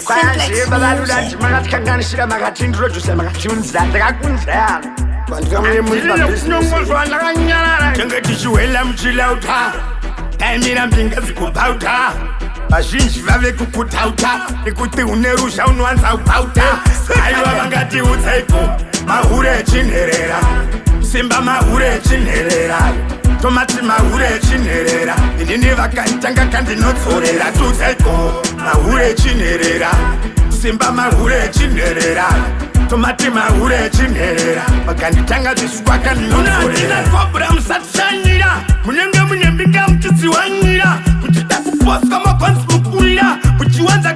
Kwanzi babalula makatikanganisira, makatintrodusa, makatiunza, takakunzana. Kunyongozwa ndakanyarara, tenge tichiwela muchilauta, taimira mbinga dzikubauta. Vazhinji vave kukutauta nekuti une ruzha, unowanza kubauta. Aiwa, vangatiudzaiko? Mahure echinherera, simba, mahure echinherera, tomati mahure echinherera. Inini vakaitanga kandinodzorera. Tudzaiko mahure echinherera, simba, mahure echinherera, tomati mahure echinherera. Vakanditanga zviswaka ndinodzorera. Kobra, musatisanyira, munenge mune mbinga muchidziwanyira, muchida kuposwa makonzi mukurira, muchiwanza.